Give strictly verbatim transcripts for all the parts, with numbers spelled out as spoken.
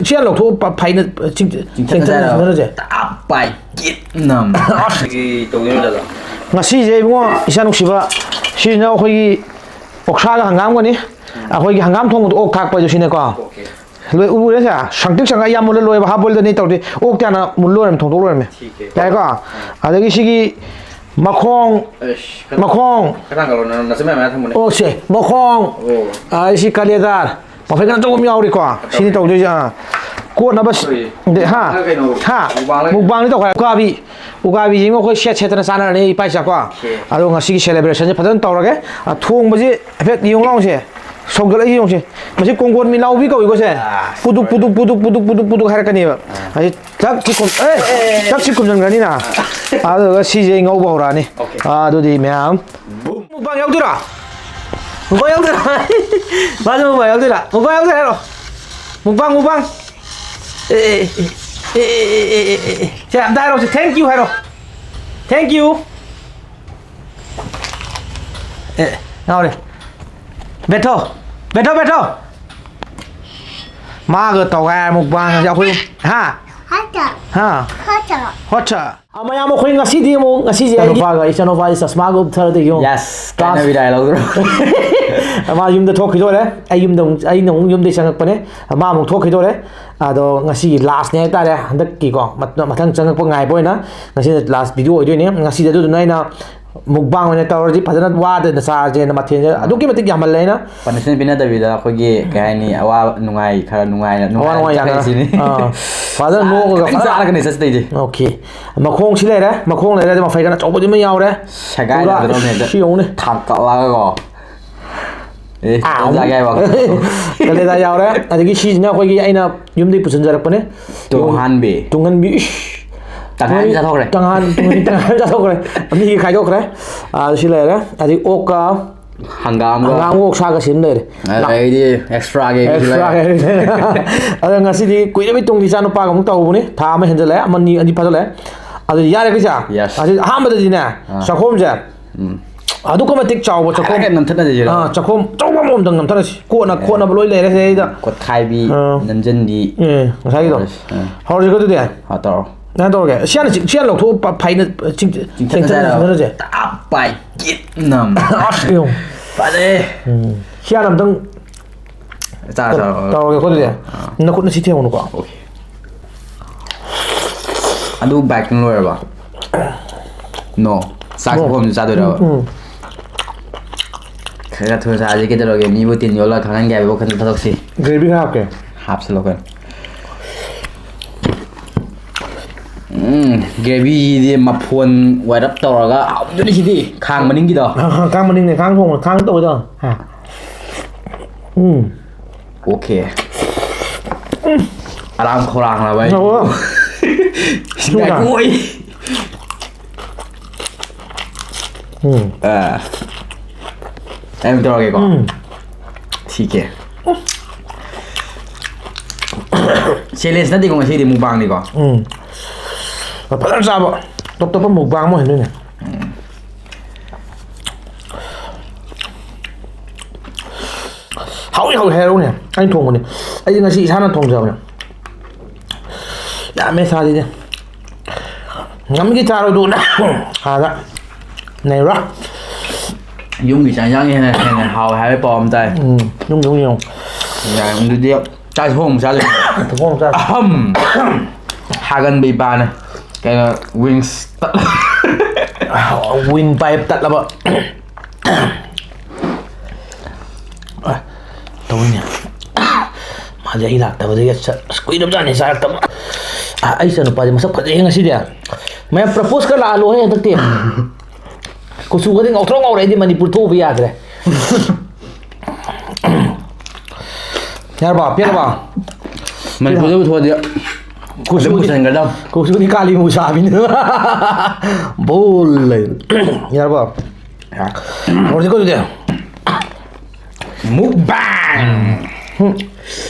ꯁꯤ ꯍꯥꯟꯅ ꯂꯧꯊꯣꯛꯑꯣ꯫ ꯐꯩꯅ ꯆꯤꯡꯊꯠꯅꯁꯦ꯫ ꯇꯥꯞ ꯄꯥꯏ ꯀꯤꯠ ꯅꯝ꯫ ꯀꯔꯤ ꯇꯧꯗꯣꯏꯅꯣ ꯗꯥꯗꯥ? ꯉꯁꯤꯁꯦ ꯏꯕꯨꯡꯉꯣ, ꯏꯆꯥ ꯅꯨꯡꯁꯤꯕ, ꯁꯤꯁꯤꯅ ꯑꯩꯈꯣꯏꯒꯤ ꯑꯣꯛꯁꯥꯒ ꯍꯪꯒꯥꯝꯒꯅꯤ꯫ ꯑꯩꯈꯣꯏꯒꯤ ꯍꯪꯒꯥꯝ ꯊꯣꯡꯕꯗꯣ ꯑꯣꯛ ꯊꯥꯛꯄ ꯍꯥꯏꯗꯣ ꯁꯤꯅꯦꯀꯣ꯫ ꯂꯣꯏ ꯎꯔꯦ ꯁꯦ? ꯁꯪꯇ꯭ꯔꯤꯛ ꯁꯪꯉ ꯌꯥꯝ ꯃꯨꯜꯂ ꯂꯣꯏꯕ ꯍꯥꯞ ꯕꯣꯏꯜꯗꯅꯤ ꯇꯧꯔꯗꯤ꯫ ꯑꯣꯛꯇꯤ ꯍꯥꯟꯅ ꯃꯨꯜ ꯂꯣꯏꯔꯝꯃꯦ, ꯊꯣꯡꯗꯣꯛ ꯂꯣꯏꯔꯝꯃꯦ꯫ ꯌꯥꯏꯀꯣ? ꯑꯗꯒꯤ ꯁꯤꯒꯤ ꯃꯈꯣꯡ, ꯃꯈꯣꯡ꯫ ꯑꯣ, ꯁꯦ, ꯃꯈꯣꯡ꯫ ꯑꯣ꯫ ꯑꯥ, ꯁꯤ ꯀꯥꯂꯦꯖꯥ꯫ ꯃꯐꯩꯒꯟ ꯑꯆꯧꯕ ꯑꯃ ꯌꯥꯎꯔꯤꯀꯣ꯫ ꯁꯤꯅꯤ ꯇꯧꯗꯣꯏꯁꯦ꯫ ꯑꯥ꯫ ꯀꯣꯠꯅꯕ ꯁꯤ-, ꯍꯥ? ꯍꯥ? ꯃꯨꯛꯕꯥꯡꯅꯤ ꯇꯧꯈꯥꯏ꯫ ꯎꯀꯥꯕꯤ꯫ ꯎꯀꯥꯕꯤꯁꯤ ꯑꯩꯈꯣꯏ ꯁꯦꯠ ꯁꯦꯠꯇꯅ ꯆꯥꯅꯔꯅꯤ, ꯏꯄꯥ ꯏꯆꯥꯀꯣ꯫ ꯑꯗꯣ ꯉꯁꯤꯒꯤ celebrationꯁꯦ ꯐꯖꯅ ꯇꯧꯔꯒꯦ꯫ ꯑꯥ, ꯊꯣꯡꯕꯁꯤ ꯍꯥꯏꯐꯦꯠ ꯌꯦꯡꯉꯨ ꯂꯥꯎꯁꯦ꯫ ꯁꯧꯒꯠꯂꯛꯏ ꯌꯦꯡꯉꯨꯁꯦ꯫ ꯃꯁꯤ ꯀꯣꯡꯒꯣꯟ ꯃꯤ ꯂꯥꯎꯕꯤ ꯀꯧꯏꯀꯣ ꯁꯦ꯫ ꯄꯨꯗꯨꯛ, ꯄꯨꯗꯨꯛ, ꯄꯨꯗꯨꯛ, ꯄꯨꯗꯨꯛ, ꯄꯨꯗꯨꯛ, ꯄꯨꯗꯨꯛ ꯍꯥꯏꯔꯛꯀꯅꯦꯕ꯫ ꯑꯁꯤ ꯊꯛ ꯁꯤ ꯀꯨꯝ-, ꯑꯦ! ꯊꯛ ꯁꯤ ꯀꯨꯝꯁꯤꯟꯈ꯭ꯔꯅꯤꯅ꯫ ꯑꯗꯨꯒ ꯁꯤꯁꯦ ꯑꯩ ꯉꯧꯕ ꯍꯧꯔꯛꯑꯅꯤ꯫ ꯑꯥ, ꯑꯗꯨꯗꯤ ꯃꯌꯥꯝ꯫ ꯃꯨꯛꯕꯥꯡ ꯌꯥꯎꯗꯣꯏꯔꯣ? ꯃꯨꯛꯕꯥꯡ ꯌꯥꯎꯗꯣꯏꯔꯣ? ꯃꯥꯁꯨ ꯃꯨꯛꯕꯥꯡ ꯌꯥꯎꯗꯣꯏꯔꯥ? ꯃꯨꯛꯕꯥꯡ ꯌꯥꯎꯗꯣꯏꯔꯥ ꯍꯥꯏꯔꯣ? Mukbang, mukbang. ꯑꯦ, ꯑꯦ, ꯑꯦ꯫ ꯁꯦ, ꯑꯝꯇ ꯍꯥꯏꯔꯣ, ꯁꯦ, "Thank you" ꯍꯥꯏꯔꯣ꯫ "Thank you"꯫ ꯑꯦ, ꯉꯥꯎꯔꯦ꯫ ꯕꯦꯊꯣ, ꯕꯦꯊꯣ, ꯕꯦꯊꯣ꯫ ꯃꯥꯒ ꯇꯧꯒꯥꯏ ꯃꯨꯛꯕꯥꯡ ꯑꯁꯤ ꯑꯩꯈꯣꯏ, ꯍꯥ? ꯍꯥ? ꯍꯣꯠꯆ꯫ ꯑ, ꯃꯌꯥꯝ, ꯑꯩꯈꯣꯏ ꯉꯁꯤꯗꯤ ꯑꯃꯨꯛ, ꯉꯁꯤꯁꯦ ꯑꯩꯒꯤ ꯏꯆꯥꯅꯨꯄꯥꯒ ꯏꯆꯥꯅꯨꯄꯥꯁꯤ ꯆꯁꯃꯥꯒ ꯎꯞꯊꯔꯗꯤ ꯌꯦꯡꯉꯨ꯫ Yes, ꯀꯥꯟꯅꯕꯤ ꯗꯥꯏ ꯂꯧꯗ꯭ꯔꯣ? ꯃꯥ ꯌꯨꯝꯗ ꯊꯣꯛꯈꯤꯗꯣꯔꯦ꯫ ꯑꯩ ꯌꯨꯝꯗ ꯑꯃꯨꯛ, ꯑꯩꯅ ꯑꯃꯨꯛ ꯌꯨꯝꯗꯒꯤ ꯆꯪꯉꯛꯄꯅꯦ꯫ ꯃꯥ ꯑꯃꯨꯛ ꯊꯣꯛꯈꯤꯗꯣꯔꯦ꯫ ꯑꯗꯣ ꯉꯁꯤꯒꯤ lastꯅꯦ ꯍꯥꯏꯇꯥꯔꯦ꯫ ꯍꯟꯗꯛꯀꯤꯀꯣ, ꯃꯊꯪ ꯆꯪꯉꯛꯄ ꯉꯥꯏꯕ ꯑꯣꯏꯅ ꯉꯁꯤꯅ last video ꯑꯣꯏꯗꯣꯏꯅꯦ꯫ ꯉꯁꯤꯗꯤ ꯑꯗꯨꯗꯨꯅ ꯑꯩꯅ ꯃꯨꯛꯕꯥꯡ ꯑꯣꯏꯅ ꯇꯧꯔꯗꯤ ꯐꯖꯅ ꯋꯥꯗꯅ ꯆꯥꯔꯁꯦꯅ ꯃꯊꯦꯜꯁꯦ ꯑꯗꯨꯛꯀꯤ ꯃꯇꯤꯛ ꯌꯥꯝꯃꯜꯂꯦ꯫ ꯑꯩꯅ punishment ꯄꯤꯅꯗꯕꯤꯗ ꯑꯩꯈꯣꯏꯒꯤ, ꯀꯩ ꯍꯥꯏꯅꯤ, ꯑꯋꯥ ꯅꯨꯡꯉꯥꯏ ꯈꯔ ꯅꯨꯡꯉꯥꯏꯅ, ꯑꯋꯥ ꯅꯨꯡꯉꯥꯏ ꯅꯨꯡꯉꯥꯏꯅ ꯆꯠꯈ꯭ꯔꯁꯤꯅꯤ꯫ ꯑꯥ꯫ ꯐꯖꯅ ꯅꯣꯛꯑꯒ ꯈꯤꯇꯪ ꯐꯖꯅ ꯆꯥꯔꯒꯅꯦ ꯆꯠꯇꯣꯏꯁꯦ꯫ Okay꯫ ꯃꯈꯣꯡꯁꯤ ꯂꯩꯔꯦ, ꯃꯈꯣꯡ ꯂꯩꯔꯦ, ꯑꯗꯩ ꯃꯐꯩꯒꯟ ꯑꯆꯧꯕꯗꯤ ꯑꯃ ꯌꯥꯎꯔꯦ꯫ ꯁꯦꯒꯥꯏꯔꯗ꯭ꯔꯣ ꯑꯗꯨꯒ ꯅꯦꯗ? ꯁꯤ ꯌꯦꯡꯉꯨꯅꯦ꯫ ꯊꯥꯡꯀꯠꯂꯒꯀꯣ꯫ ꯑꯦ, ꯑꯥ, ꯆꯥꯒꯦ ꯍꯥꯏꯕ꯫ ꯀꯂꯦꯖꯥ ꯌꯥꯎꯔꯦ꯫ ꯑꯗꯒꯤ ꯁꯤꯁꯤꯅ ꯑꯩꯈꯣꯏꯒꯤ ꯑꯩꯅ ꯌꯨꯝꯗꯒꯤ ꯄꯨꯁꯤꯟꯖꯔꯛꯄꯅꯦ꯫ ꯇꯨꯡꯍꯟꯕꯤ꯫ ꯇꯨꯡꯍꯟꯕꯤ, ꯏꯁ꯫ ꯇꯪꯈꯥꯏ ꯑꯃ ꯆꯥꯊꯣꯛꯈ꯭ꯔꯦ꯫ ꯇꯪꯍꯟ-, ꯇꯨꯡꯍꯟꯕꯤ ꯇꯪꯈꯥꯏ ꯑꯃ ꯆꯥꯊꯣꯛꯈ꯭ꯔꯦ꯫ ꯑꯅꯤꯒꯤ ꯈꯥꯏꯗꯣꯛꯈ꯭ꯔꯦ꯫ ꯑꯥ, ꯁꯤ ꯂꯩꯔꯦ꯫ ꯑꯗꯩ ꯑꯣꯛꯀ ꯍꯪꯒꯥꯝꯒ꯫ ꯍꯪꯒꯥꯝꯒ ꯑꯣꯛꯁꯥꯒ ꯁꯤ ꯑꯃ ꯂꯩꯔꯦ꯫ ꯑꯗꯩꯗꯤ extraꯒꯤ extra ꯂꯩꯔꯦ꯫ ꯑꯗꯣ ꯉꯁꯤꯗꯤ ꯀꯨꯏꯔꯕꯩ ꯇꯨꯡꯗ ꯏꯆꯥ ꯅꯨꯄꯥꯒ ꯑꯃꯨꯛ ꯇꯧꯕꯅꯤ꯫ ꯊꯥ ꯑꯃ ꯍꯦꯟꯖꯜꯂꯛꯑꯦ꯫ ꯑꯃꯅꯤ, ꯑꯅꯤ ꯐꯥꯖꯜꯂꯛꯑꯦ꯫ ꯑꯗꯨ ꯌꯥꯔꯦꯀꯣ ꯏꯆꯥ? Yes꯫ ꯑꯗꯨ ꯑꯍꯥꯟꯕꯗꯗꯤꯅꯦ, ꯑꯥ꯫ ꯆꯥꯛꯈꯣꯝꯁꯦ꯫ ꯎꯝ꯫ ꯑꯗꯨꯛꯀꯤ ꯃꯇꯤꯛ ꯆꯥꯎꯕ ꯆꯈꯣꯝ꯫ ꯍꯥꯏꯔꯒ ꯅꯝꯊꯠꯅꯁꯤꯔꯣ? ꯑꯥ, ꯆꯈꯣꯝ ꯑꯆꯧꯕ ꯑꯃꯃꯝꯗꯪ ꯅꯝꯊꯠꯅꯁꯤ꯫ ꯀꯣꯠꯅ, ꯑꯦ꯫ ꯀꯣꯠꯅꯕ ꯂꯣꯏ ꯂꯩꯔꯦ ꯁꯤꯗꯩꯗ꯫ ꯀꯣꯠꯈꯥꯏꯕꯤ, ꯑꯥ꯫ ꯅꯝꯖꯟꯕꯤ꯫ ꯑꯦ, ꯉꯁꯥꯏꯒꯤꯗꯣ꯫ ꯑꯥ꯫ ꯍꯧꯔꯁꯤꯀꯣ ꯑꯗꯨꯗꯤ? ꯑꯥ, ꯇꯧꯔꯣ꯫ ꯅꯪ ꯇꯧꯔꯒꯦ꯫ ꯁꯤ ꯍꯥꯟꯅ ꯆꯤꯡ-, ꯁꯤ ꯍꯥꯟꯅ ꯂꯧꯊꯣꯛꯑꯣ, ꯄ-, ꯐꯩꯅ ꯆꯤꯡ-, ꯆꯤꯡꯊꯠꯅꯁꯦ ꯆꯤꯡꯊꯠꯅꯁꯦ, ꯍꯥꯏꯔꯣ? ꯆꯤꯡꯊꯠꯅꯁꯦ꯫ ꯇꯥꯞ ꯄꯥꯏ ꯀꯤꯠ ꯅꯝ꯫ ꯑꯁ, ꯌꯦꯡꯉꯨ꯫ ꯐꯖꯩ꯫ ꯎꯝ꯫ ꯁꯤ ꯍꯥꯟꯅ ꯑꯝꯇꯪ ꯆꯥ-, ꯇꯧ-, ꯆꯥꯔꯣ꯫ ꯇꯧꯔꯒꯦꯀꯣ ꯑꯗꯨꯗꯤ꯫ ꯑꯥ꯫ ꯅꯈꯨꯠꯅ ꯁꯤ ꯊꯦꯡꯉꯨꯅꯨꯀꯣ꯫ ꯑꯣꯀꯦ꯫ ꯑꯗꯨ ꯕꯥꯏꯛꯇꯪ ꯂꯣꯏꯔꯕ? ꯅꯣ꯫ ꯆꯥꯛ ꯅꯣ꯫ ꯆꯥꯛꯈꯣꯝꯁꯨ ꯆꯥꯗꯣꯏꯔꯕ? ꯎꯝ, ꯎꯝ꯫ ꯈꯔ ꯊꯨꯅ ꯆꯥꯁꯤ ꯀꯩꯗꯧꯔꯒꯦ? ꯃꯤꯕꯨ ꯇꯤꯟ ꯌꯣꯠꯂꯒ ꯈꯪꯍꯟꯒꯦ ꯍꯥꯏꯕ ꯋꯥꯈꯜ ꯊꯕꯛꯁꯤ꯫ ꯒ꯭ꯔꯦꯚꯤ ꯈꯔ ꯍꯥꯞꯀꯦ꯫ ꯍꯥꯞꯆꯤꯜꯂꯣ ꯀꯩꯅꯣ꯫ ꯎꯝ, ꯒ꯭ꯔꯦꯚꯤꯁꯤꯗꯤ ꯃꯐꯣꯟ ꯋꯥꯏꯔꯞ ꯇꯧꯔꯒ ꯍꯥꯎꯗꯣꯏꯅꯤ ꯁꯤꯗꯤ꯫ ꯈꯥꯡ ꯃꯅꯤꯡꯒꯤꯗꯣ꯫ ꯈꯥꯡ ꯃꯅꯤꯡꯅꯦ, ꯈꯥꯡ ꯊꯣꯡꯕ, ꯈꯥꯡ ꯇꯧꯕꯗꯣ꯫ ꯍꯥ꯫ ꯎꯝ꯫ ꯑꯣꯀꯦ꯫ ꯑꯔꯥꯝ ꯈꯧꯔꯥꯡꯂꯕ ꯑꯩ꯫ ꯑꯣ꯫ ꯉꯥꯏꯈꯣ ꯑꯩ꯫ ꯎꯝ꯫ ꯑꯥ꯫ ꯑꯩ ꯑꯃꯨꯛ ꯇꯧꯔꯒꯦꯀꯣ꯫ ꯎꯝ꯫ ꯁꯤꯀꯦ꯫ ꯆꯦꯂꯦꯟꯖ ꯅꯠꯇꯦꯀꯣ ꯉꯁꯤꯗꯤ, ꯃꯨꯛꯕꯥꯡꯅꯤꯀꯣ꯫ ꯎꯝ꯫ ꯐꯖꯅ ꯆꯥꯕ꯫ ꯇꯣꯞ ꯇꯣꯞꯄ ꯃꯨꯛꯕꯥꯡ ꯑꯃ ꯑꯣꯏꯍꯟꯗꯣꯏꯅꯦ꯫ ꯎꯝ꯫ ꯍꯥꯎꯏ ꯍꯥꯎꯏ ꯍꯥꯏꯔꯛꯎꯅꯦ, ꯑꯩꯅ ꯊꯣꯡꯕꯅꯦ꯫ ꯑꯩꯗꯤ ꯉꯁꯤ ꯏꯁꯥꯅ ꯊꯣꯡꯖꯕꯅꯦ꯫ ꯌꯥꯝꯃꯦ ꯁꯥꯁꯤꯗꯤ꯫ ꯉꯝꯒꯤ ꯆꯥꯔꯣꯏꯗꯨꯅ ꯑꯥꯗ ꯅꯩꯔꯣ꯫ ꯌꯨꯝꯒꯤ ꯆꯥꯛ ꯏꯟꯁꯥꯡꯅ ꯍꯦꯟꯅ, ꯍꯦꯟꯅ ꯍꯥꯎꯋꯦ ꯍꯥꯏꯕꯒꯤ ꯄꯥꯎ ꯑꯃ ꯇꯥꯏ꯫ ꯎꯝ, ꯌꯨꯝꯒꯤ ꯑꯃꯨꯛ ꯌꯦꯡꯉꯣ꯫ ꯌꯥꯏ, ꯑꯗꯨꯗꯤ ꯆꯥꯛ ꯊꯣꯡ ꯑꯃꯨꯛ ꯆꯥꯗꯣꯏꯅꯦ꯫ ꯊꯣꯡ ꯑꯃꯨꯛ ꯆꯥ-, ꯑꯍꯝ꯫ ꯍꯥꯒꯟꯕ ꯏꯄꯥꯅ ꯀꯩꯅꯣ, ꯋꯤꯡꯁ ꯇꯠ-, ꯋꯤꯡ ꯄꯥꯏꯞ ꯇꯠꯂꯕ꯫ ꯑ, ꯇꯧꯏꯅꯦ꯫ ꯃꯥꯗꯤ ꯑꯩ ꯂꯥꯛꯇꯕꯗꯒꯤ ꯆꯠ-, ꯑꯁ, ꯀꯨꯏꯔꯕꯖꯥꯠꯅꯤ ꯆꯥꯔꯛꯇꯕ꯫ ꯑ, ꯑꯩ ꯏꯆꯟꯅꯨꯄꯥꯗꯤ ꯃꯁꯛ ꯐꯖꯩꯍꯦ ꯉꯁꯤꯗꯤ꯫ ꯃꯌꯥꯝ ꯄ꯭ꯔꯄꯣꯁꯀ ꯂꯥꯛꯍꯜꯂꯣꯍꯦ ꯍꯟꯗꯛꯇꯤ꯫ ꯀꯨꯆꯨꯒꯗꯤ ꯉꯧꯊ꯭ꯔꯣꯛ ꯉꯧꯔꯦ, ꯑꯩꯗꯤ ꯃꯅꯤꯄꯨꯔ ꯊꯣꯛꯎꯕ ꯌꯥꯗ꯭ꯔꯦ꯫ ꯌꯥꯔꯕꯣ? ꯄꯦꯜꯂꯕꯣ? ꯃꯅꯤꯄꯨꯔꯗ ꯄꯨꯊꯣꯛꯑꯗꯤ ꯀꯨꯆꯨꯗꯤ, ꯑꯗꯨꯝ ꯄꯨꯁꯟꯒꯗꯕ꯫ ꯀꯨꯆꯨꯗꯤ ꯀꯥꯂꯤ ꯃꯨꯁꯥꯕꯤꯅꯤ꯫ ꯕꯣꯜ ꯂꯩ꯫ ꯌꯥꯔꯕꯣ? ꯌꯥꯔꯦ꯫ ꯍꯧꯔꯁꯤꯀꯣ ꯑꯗꯨꯗꯤ꯫ ꯃꯨꯛꯕꯥꯡ꯫ ꯎꯝ꯫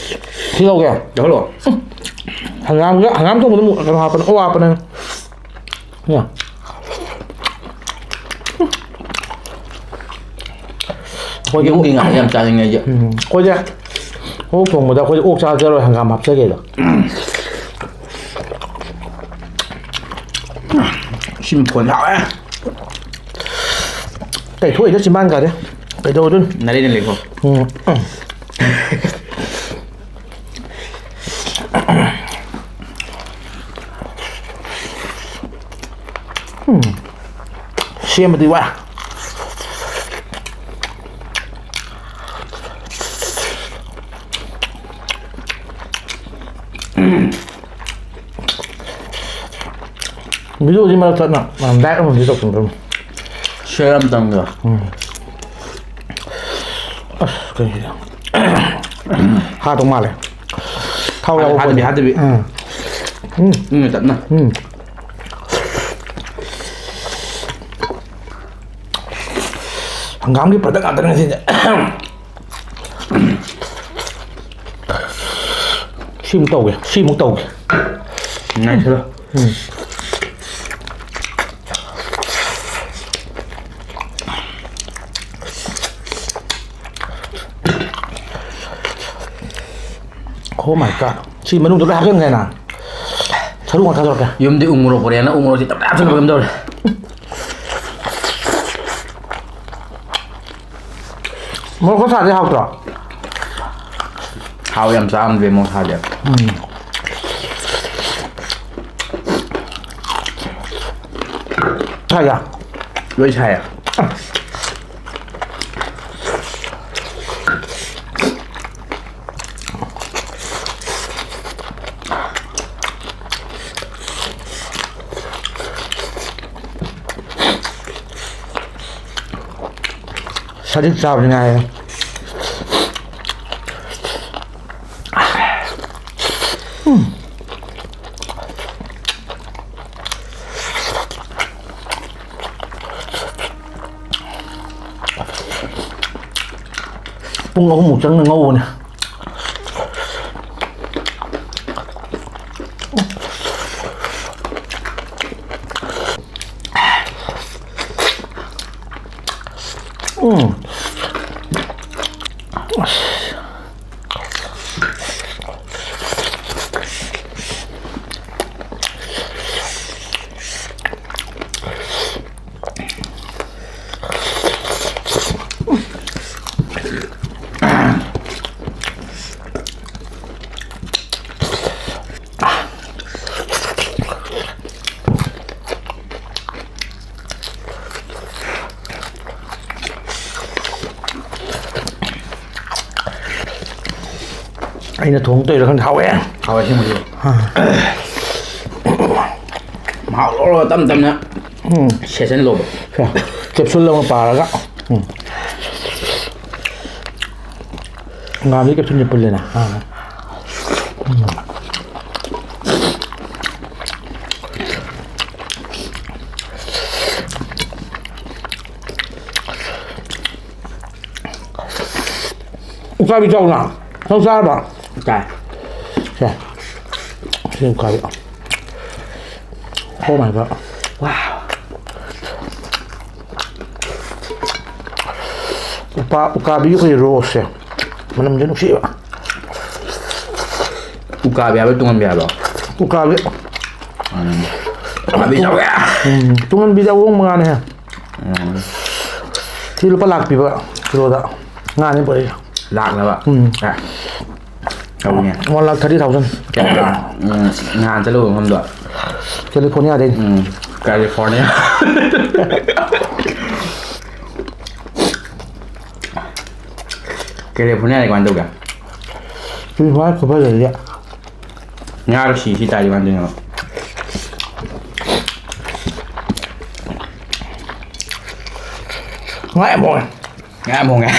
ꯁꯤ ꯂꯧꯒꯦ꯫ ꯂꯧꯍꯜꯂꯣ꯫ ꯍꯪꯒꯥꯝꯒ, ꯍꯪꯒꯥꯝ ꯊꯣꯡꯕꯗ ꯃꯨꯛ-, ꯀꯩꯅꯣ ꯍꯥꯞꯄꯅꯦ, ꯑꯣ ꯍꯥꯞꯄꯅꯦ꯫ ꯌꯥ꯫ ꯑꯩꯈꯣꯏꯗꯤ ꯌꯨꯝꯒꯤ ꯉꯥ ꯌꯥꯝ ꯆꯥꯅꯤꯡꯉꯦ ꯑꯩꯁꯨ꯫ ꯎꯝ, ꯑꯩꯈꯣꯏꯗꯤ ꯑꯣꯛ ꯊꯣꯡꯕꯗ ꯑꯩꯈꯣꯏꯗꯤ ꯑꯣꯛ ꯆꯥꯖꯔꯣꯏ, ꯍꯪꯒꯥꯝ ꯍꯥꯞꯆꯒꯦꯗꯣ꯫ ꯁꯤ ꯃꯈꯣꯟ ꯍꯥꯎꯋꯦ꯫ ꯇꯩꯊꯣꯛꯏꯗ ꯆꯤꯝꯕꯥꯟ ꯀꯥꯔꯦ꯫ ꯀꯩꯗꯧꯗꯣꯏꯅꯣ? ꯅꯔꯩꯅ ꯂꯩꯀꯣ꯫ ꯎꯝ꯫ ꯎꯝ꯫ ꯁꯦꯝꯕꯗꯤ ꯋꯥꯏ꯫ ꯚꯤꯗꯤꯑꯣꯁꯤ ꯃꯔꯛ ꯊꯠꯅ ꯂꯥꯏꯛ ꯑꯃꯗꯤ ꯇꯧꯁꯟꯕꯤꯔꯝꯃꯨ꯫ ꯁꯤꯌꯥꯔ ꯑꯃꯇꯪꯒ꯫ ꯎꯝ꯫ ꯑꯁ, ꯀꯩꯅꯣ꯫ ꯍꯥꯗꯧ ꯃꯥꯜꯂꯦ꯫ ꯊꯥꯎ ꯌꯥꯎꯕ ꯍꯥꯗꯕꯤ, ꯄꯣꯠꯅꯤ꯫ ꯍꯥꯗꯕꯤ꯫ ꯎꯝ꯫ ꯎꯝ꯫ ꯏꯪꯅ ꯇꯞꯅ꯫ ꯎꯝ꯫ ꯍꯪꯒꯥꯝꯒꯤ ꯄ꯭ꯔꯗꯛ ꯉꯥꯛꯇꯅꯦ ꯉꯁꯤꯗꯤ꯫ ꯁꯤꯃꯨꯛ ꯇꯧꯒꯦ, ꯁꯤꯃꯨꯛ ꯇꯧꯒꯦ꯫ ꯉꯥꯏꯈꯣ꯫ ꯎꯝ꯫ Oh my God. ꯁꯤ ꯃꯅꯨꯡꯗ ꯂꯣꯏ ꯍꯥꯞꯆꯤꯟꯈ꯭ꯔꯦꯅ꯫ ꯁꯔꯨ ꯉꯥꯛ ꯊꯥꯗꯣꯔꯛꯀꯦ꯫ ꯌꯨꯝꯗꯤ ꯎ ꯃꯣꯔꯣꯛ ꯄꯨꯔꯛꯑꯦꯅ ꯎ ꯃꯣꯔꯣꯛꯁꯦ ꯇꯞ ꯇꯥꯏ ꯍꯥꯞꯆꯤꯟꯕ ꯀꯩꯅꯣꯝ ꯇꯧꯔꯦ꯫ ꯃꯣꯔꯣꯛ ꯈꯔ ꯁꯥꯗꯤ ꯍꯥꯎꯇ꯭ꯔꯣ? ꯍꯥꯎ ꯌꯥꯝ ꯆꯥꯔꯝꯗꯦ ꯃꯣꯔꯣꯛ ꯁꯥꯗꯤ꯫ ꯎꯝ꯫ ꯁꯥꯏꯗ꯫ ꯂꯣꯏ ꯁꯥꯏꯌꯦ꯫ ꯁꯖꯤꯛ ꯆꯥꯕꯗꯤ ꯉꯥꯏꯔꯦ꯫ ꯄꯨꯡ ꯑꯍꯨꯝꯃꯨꯛ ꯆꯪꯅ ꯉꯧꯕꯅꯦ꯫ ꯎꯝ꯫ ꯑꯩꯅ ꯊꯣꯡ ꯇꯧꯔꯤꯔꯥ ꯈꯪꯗꯦ, ꯍꯥꯎꯋꯦ꯫ ꯍꯥꯎꯋꯦ, ꯑꯁꯦꯡꯕꯩꯁꯨ꯫ ꯃꯍꯥꯎ ꯂꯧꯔꯒ ꯇꯞ ꯇꯞꯅ ꯎꯝ꯫ ꯁꯦꯠꯆꯜꯂꯣꯕ꯫ ꯁꯦ, ꯀꯦꯞꯁꯨꯜ ꯑꯃ ꯄꯥꯔꯒ꯫ ꯎꯝ꯫ ꯉꯥꯗꯤ ꯀꯦꯞꯁꯨꯜꯁꯦ ꯄꯨꯜꯂꯦꯅ꯫ ꯑꯥ꯫ ꯎꯝ꯫ ꯎꯀꯥꯕꯤ ꯆꯥꯎꯅ꯫ ꯅꯪ ꯆꯥꯔꯕ? ꯆꯥꯏ꯫ ꯁꯦ꯫ ꯁꯤ ꯎꯀꯥꯕꯤ꯫ Oh my God꯫ ꯋꯥꯎ꯫ ꯎꯄꯥ-, ꯎꯀꯥꯕꯤꯒꯤ ꯑꯩꯈꯣꯏꯒꯤ ꯔꯣꯁꯁꯦ꯫ ꯃꯅꯝꯁꯦ ꯅꯨꯡꯁꯤꯕ꯫ ꯎꯀꯥꯕꯤ ꯍꯥꯏꯕ, ꯇꯨꯡꯍꯟꯕꯤ ꯍꯥꯏꯕ? ꯎꯀꯥꯕꯤ꯫ ꯎꯝ꯫ ꯎꯀꯥꯕꯤ ꯆꯥꯎꯋꯦ꯫ ꯎꯝ, ꯇꯨꯡꯍꯟꯕꯤꯗꯤ ꯑꯋꯣꯡ ꯃꯉꯥꯅꯦ꯫ ꯎꯝ꯫ ꯁꯤ ꯂꯨꯄꯥ ꯂꯥꯛ ꯄꯤꯕ ꯀꯤꯂꯣꯗ ꯉꯥꯅꯤ ꯄꯨꯔꯛꯏꯁꯦ꯫ ꯂꯥꯛꯂꯕ? ꯎꯝ꯫ ꯑꯦ꯫ ꯇꯧꯏꯅꯦ꯫ One lakh thirty thousand꯫ ꯀꯌꯥ? ꯎꯝ, ꯅꯍꯥꯟ ꯆꯠꯂꯨꯕ ꯃꯐꯝꯗꯣ꯫ ꯀꯦꯂꯤꯐꯣꯔꯅꯤꯌꯥꯗꯩꯅꯤ꯫ ꯎꯝ, ꯀꯦꯂꯤꯐꯣꯔꯅꯤꯌꯥ꯫ ꯀꯦꯂꯤꯐꯣꯔꯅꯤꯌꯥꯗꯤ ꯀꯃꯥꯏꯅ ꯇꯧꯒꯦ? ꯀꯦꯂꯤꯐꯣꯔꯅꯤꯌꯥ ꯈꯨꯐꯖꯁꯤꯗꯤ꯫ ꯉꯥꯗꯣ ꯁꯤ ꯁꯤ ꯇꯥꯏꯗꯤ ꯀꯃꯥꯏꯅ ꯇꯧꯔꯤꯅꯣ? ꯉꯥ ꯌꯥꯝ ꯍꯣꯡꯉꯦ꯫ ꯉꯥ ꯌꯥꯝ ꯍꯣꯡꯉꯦ꯫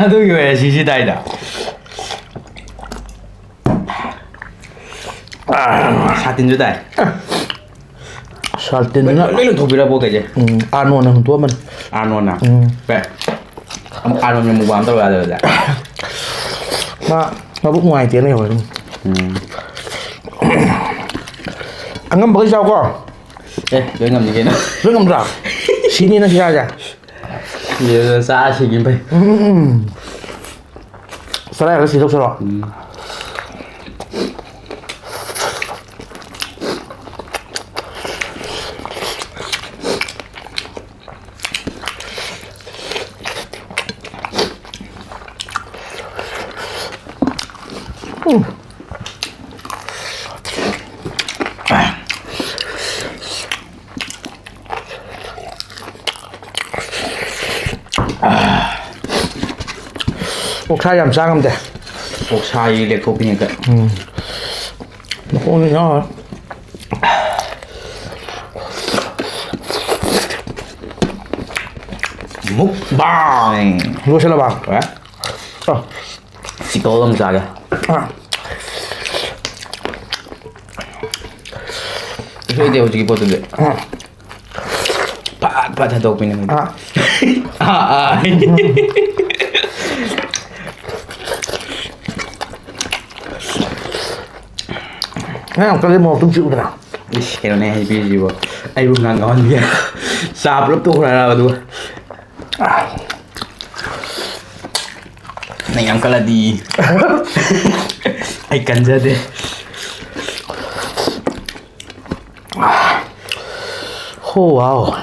ꯑꯗꯨꯒꯤ ꯑꯣꯏꯔꯦ ꯁꯤ ꯁꯤ ꯇꯥꯏꯗꯣ꯫ ꯁꯥꯇꯤꯟꯁꯨ ꯇꯥꯏ꯫ ꯁꯥꯇꯤꯟꯗꯨꯅ ꯂꯣꯏ, ꯂꯣꯏ ꯂꯪꯊꯣꯛꯄꯤꯔꯕꯣ ꯀꯩꯁꯦ? ꯎꯝ, ꯑꯥꯔꯅꯣꯟꯅ ꯍꯨꯟꯇꯣꯛꯑꯝꯕꯅꯤ꯫ ꯑꯥꯔꯅꯣꯟꯅ? ꯎꯝ꯫ ꯀꯩ? ꯑꯃꯨꯛ ꯑꯥꯔꯅꯣꯟꯒꯤ ꯃꯨꯛꯕꯥꯡ ꯇꯧ ꯌꯥꯗꯕꯗ? ꯃꯥ ꯃꯕꯨꯛ ꯅꯨꯡꯉꯥꯏꯇꯦꯅ ꯂꯩꯍꯧꯔꯦ ꯑꯗꯨꯝ꯫ ꯎꯝ꯫ ꯑꯉꯝꯕꯈꯩ ꯆꯥꯎꯀꯣ꯫ ꯑꯦ, ꯂꯣꯏ ꯉꯝꯅꯤ ꯀꯩꯅꯣ꯫ ꯂꯣꯏ ꯉꯝꯗ꯭ꯔꯥ? ꯁꯤꯅꯤ ꯅꯪ ꯁꯤ ꯆꯥꯁꯦ꯫ ꯁꯤꯔꯦꯗ, ꯆꯥ ꯁꯤꯈꯤꯕꯅ ꯐꯩ꯫ ꯎꯝ꯫ ꯆꯔꯥ ꯈꯔ ꯁꯤꯗꯣꯛꯁꯤꯔꯣ? ꯎꯝ꯫ ꯎꯝ꯫ ꯑꯣ, ꯁꯥ ꯌꯥꯝ ꯆꯥ ꯉꯝꯗꯦ꯫ ꯑꯣꯛꯁꯥꯁꯤ ꯂꯦꯛꯊꯣꯛꯄꯤꯅꯦ ꯍꯦꯛꯇ꯫ ꯎꯝ꯫ ꯃꯈꯣꯡꯅ ꯌꯥꯎꯔꯦ꯫ ꯃꯨꯛꯕꯥꯡ꯫ ꯂꯣꯏꯁꯤꯜꯂꯕ? ꯂꯣꯏꯔꯦ꯫ ꯑ꯫ ꯆꯤꯛꯀꯜ ꯑꯃ ꯆꯥꯒꯦ꯫ ꯑ꯫ ꯏꯁꯣꯏꯗꯦ ꯍꯧꯖꯤꯛꯀꯤ ꯄꯣꯠꯇꯨꯗꯤ꯫ ꯑ꯫ ꯐꯠ ꯐꯠ ꯊꯥꯗꯣꯛꯄꯤꯅꯦ ꯃꯣꯏꯗꯤ꯫ ꯑ꯫ ꯑꯥ, ꯑꯥ꯫ ꯅꯪ ꯌꯥꯝ ꯀꯜꯂꯤ, ꯃꯣꯔꯣꯛꯇꯨꯝ ꯆꯤꯛꯎꯗꯅ꯫ ꯏꯁ, ꯀꯩꯅꯣꯅꯦ ꯍꯥꯏꯕꯤꯔꯤꯁꯤꯕꯣ꯫ ꯑꯩꯕꯨ ꯉꯥꯡ ꯉꯥꯎꯍꯟꯕꯤ꯫ ꯆꯥ ꯄꯨꯂꯞ ꯇꯣꯛꯈ꯭ꯔꯣ ꯍꯥꯏꯔꯕ ꯑꯗꯨꯒ? ꯅꯪ ꯌꯥꯝ ꯀꯜꯂꯗꯤ꯫ ꯑꯩ ꯀꯟꯖꯗꯦ꯫ ꯍꯣ, ꯋꯥꯎ꯫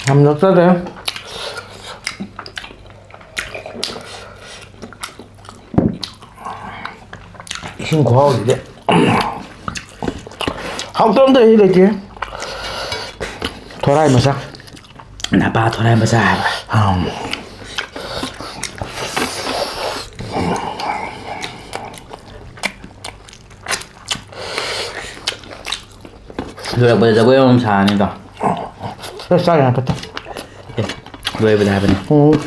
ꯌꯥꯝ ꯅꯣꯛꯆꯗꯦ꯫ ꯏꯁꯤꯡ ꯈꯨꯍꯥꯎꯁꯤꯗꯤ꯫ ꯍꯥꯎꯇꯕ ꯑꯝꯇ ꯍꯦꯛ ꯂꯩꯇꯦ꯫ ꯊꯣꯔꯥꯏ ꯃꯁꯥ꯫ ꯅꯄꯥ ꯊꯣꯔꯥꯏ ꯃꯆꯥ ꯍꯥꯏꯕ꯫ ꯑꯝ꯫ ꯂꯣꯏꯔꯛꯄꯗ ꯖꯒꯣꯏ ꯑꯃꯃꯝ ꯁꯥꯔꯅꯤꯗꯣ꯫ ꯑꯦ, ꯆꯥ ꯌꯥꯝ ꯐꯠꯇꯦ꯫ ꯑꯦ, ꯂꯣꯏꯕꯗ ꯍꯥꯏꯕꯅꯤ꯫ ꯎꯝ꯫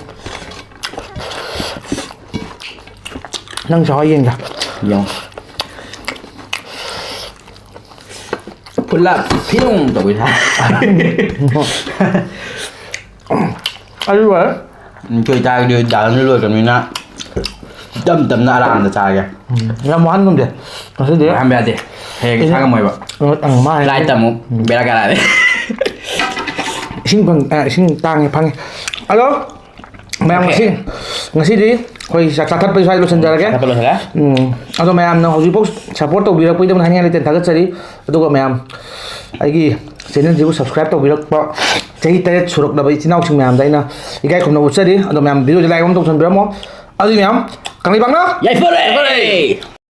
ꯅꯪ ꯆꯥꯎ ꯌꯦꯡꯒꯦ꯫ ꯌꯦꯡꯉꯣ꯫ ꯄꯨꯂꯞ ꯐꯤꯂꯝ ꯇꯧꯕꯩ ꯁꯥ꯫ ꯑꯗꯨ ꯂꯣꯏꯔꯦ꯫ ꯎꯝ, ꯀꯩ ꯆꯥꯔꯒꯦ? ꯗꯥꯜꯁꯨ ꯂꯣꯏꯈ꯭ꯔꯕꯅꯤꯅ ꯇꯞ ꯇꯞꯅ ꯑꯔꯥꯝꯗ ꯆꯥꯔꯒꯦ꯫ ꯎꯝ, ꯌꯥꯝ ꯋꯥꯍꯟꯒꯨꯝꯁꯦ ꯉꯁꯤꯗꯤ꯫ ꯋꯥꯍꯟꯕ ꯌꯥꯗꯦ꯫ ꯍꯌꯦꯡ ꯏꯁꯥ ꯉꯝꯃꯣꯏꯕ꯫ ꯑꯪ, ꯃꯥ ꯍꯥꯏꯁꯦ꯫ Flight ꯑꯃꯨꯛ ꯎꯝ꯫ ꯕꯦꯔꯥ ꯀꯥꯔꯛꯑꯅꯤ꯫ ꯏꯁꯤꯡ ꯐꯪ-, ꯑ, ꯏꯁꯤꯡ ꯇꯥꯡꯉꯦ ꯐꯪꯉꯦ꯫ ꯑꯗꯣ ꯃꯌꯥꯝ Okay꯫ ꯉꯁꯤ, ꯉꯁꯤꯗꯤ ꯑꯩꯈꯣꯏ ꯆꯥ-, ꯆꯥ ꯊꯛꯄꯁꯦ ꯁ꯭ꯋꯥꯏꯗ ꯂꯣꯏꯁꯤꯟꯖꯔꯒꯦ꯫ ꯆꯥ ꯊꯛꯄ ꯂꯣꯏꯁꯤꯜꯂꯦ꯫ ꯎꯝ, ꯑꯗꯣ ꯃꯌꯥꯝꯅ ꯍꯧꯖꯤꯛꯐꯥꯎ support ꯇꯧꯕꯤꯔꯛꯄꯒꯤꯗꯃꯛ ꯍꯥꯏꯅꯤꯡꯉꯥꯏ ꯂꯩꯇꯅ ꯊꯥꯒꯠꯆꯔꯤ꯫ ꯑꯗꯨꯒ ꯃꯌꯥꯝ ꯑꯩꯒꯤ channelꯁꯤꯕꯨ subscribe ꯇꯧꯕꯤꯔꯛꯄ ꯆꯍꯤ ꯇꯔꯦꯠ ꯁꯨꯔꯛꯂꯕ ꯏꯆꯤꯟ ꯏꯅꯥꯎꯁꯤꯡ ꯃꯌꯥꯝꯗ ꯑꯩꯅ ꯏꯀꯥꯏ ꯈꯨꯝꯅꯕ ꯎꯠꯆꯔꯤ꯫ ꯑꯗꯣ ꯃꯌꯥꯝ videoꯁꯦ like ꯑꯃ ꯇꯧꯁꯟꯕꯤꯔꯝꯃꯣ꯫ ꯑꯗꯨꯗꯤ ꯃꯌꯥꯝ ꯀꯪꯂꯩꯄꯥꯛꯅ ꯌꯥꯏꯐꯔꯦ! ꯌꯥꯏꯐꯔꯦ!